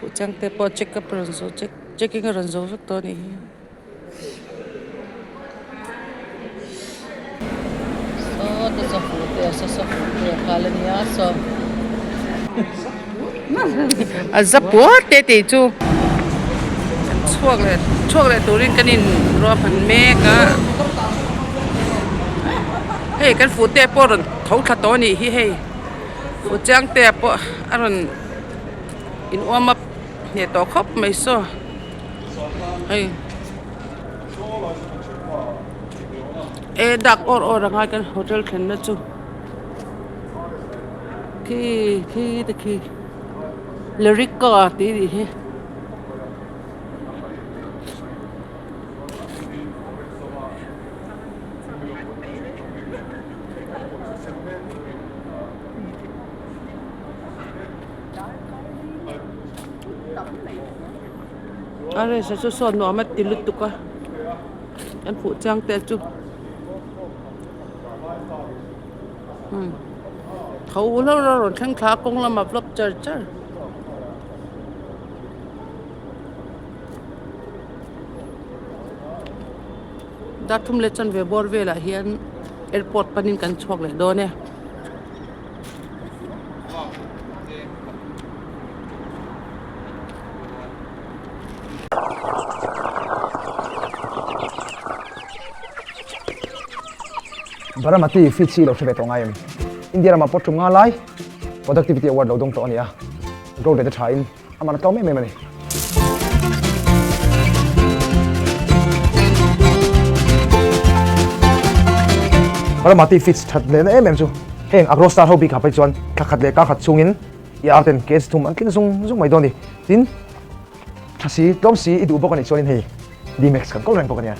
Fuhchiang te pawh check up a rawn zawh check checking a rawn zawh vek tawh a nih hi. Saw te saw fuh te a saw saw fuh te a kal a nia saw a za puat te tih chu kan chhuak leh chhuak leh turin kan in ruahman mek a hei kan fuh te pawh a rawn tho thla tawh a nih hi hei fuh chiang te pawh a rawn in warm up hneh tawh khawp mai saw hei e dak awr awr ang a kan hotel thlenna chu khi khi te khi lerica tih anih hi. A resa chu sawn nuam a ti lutuk a an fuh chiang te chu umm tho hlauh a rawn thleng thla a kawng lamah vlog char char. Darthum leh chanve bawr velah hian airport panin kan chhuak leh dawn e. Baramati feed hi lo hre ve tawh ngai em? India ramah pawh tum nga lai Productivity Award lo dawng tawh a ni a, growth rate a tha in a man a tlawm em em a ni. Baramati feeds that lehna em em chu heng Agro Star ho bik ah phei chuan thla khat leh kar khat chhungin i ar ten case thum an tling zung zung mai dawn a ni. Tin, tha si, tlawm si i duh bawk a nih chuanin hei D-Max kan kawl reng bawk a nia.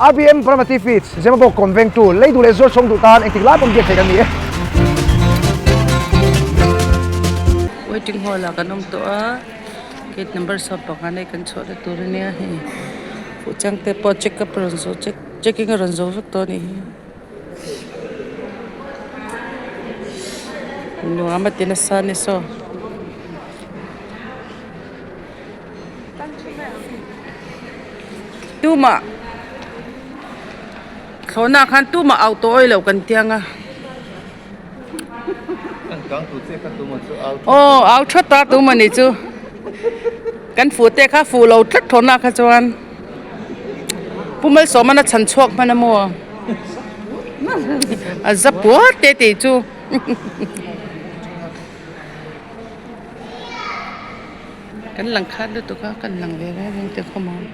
RBM Baramati Feeds, Zemabawk kawn vengtu, lei duh leh zuar chhawng duh tan engtik lai pawn biak thei kan ni e. Waiting hall ah kan awm tawh a, gate number 15 nei kan chhuah na tur a nia hei fuhchiang te pawh check up a rawn zawh check checking a rawn zawh vek tawh a nih hi. Nuam a ti nasa a ni saw. Tumah thlawhna khan tumah auh tawh awilo kan tiang a. Aw au that a tumah ni chu kan fuh te kha fuh lo tlat thlawhna kha chuan Pu Malsawmana chhan chhuak hman a maw a za puat te tih chu. Kan lang khat lutuk a kan lang ve reng reng te khawm ang.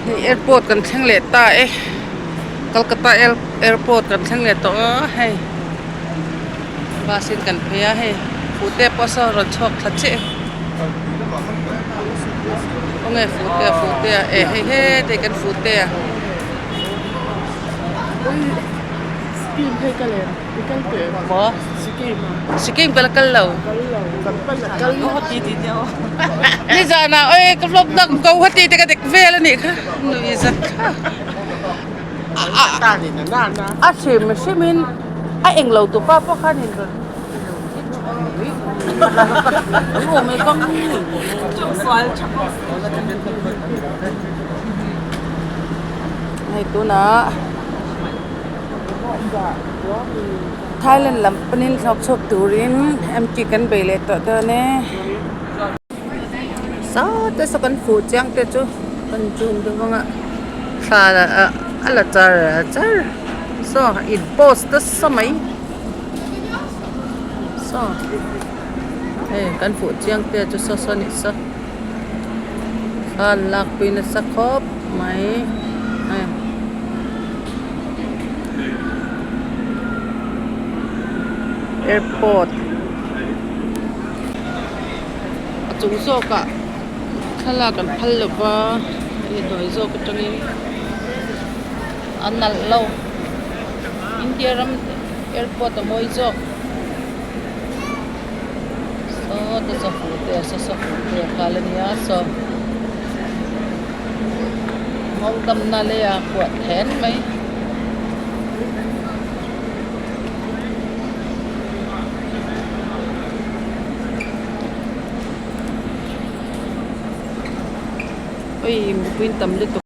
Hei airport kan thleng leh ta e Kolkata airport kan thleng leh tawh a hei bus in kan phei a hei fuhte pawh saw rawn chhuak thla chiah e khawnge fuhte a fuhte a e hei hetah kan fuhte a. Maw Sikkim ka la kal lo nizanah awi ka vlog na Guwahati te ka dek vel a nih kha nui zat kha a hrim hrim in a englo tu pa pawh khan in rawn hei tunah. Thailand lam panin thlawk chhuak turin MT kan bei leh tawh dawn e. Saw te saw kan fuh chiang te chu kan chum deuh ang a thla a la char char saw in post nasa mai saw hei kan fuh chiang te chu saw saw nih saw thla an lak pui nasa khawp mai hei. Airport a chung zawkah thlalak an phal lo va hei hnuai zawk atangin a nalh lo India ram airport a mawi zawk saw te chaw fu te. Fuhtea saw saw Fuhtea kal a nia saw nghawng damna leia kuah then mai. Ui mipui tam lutuk.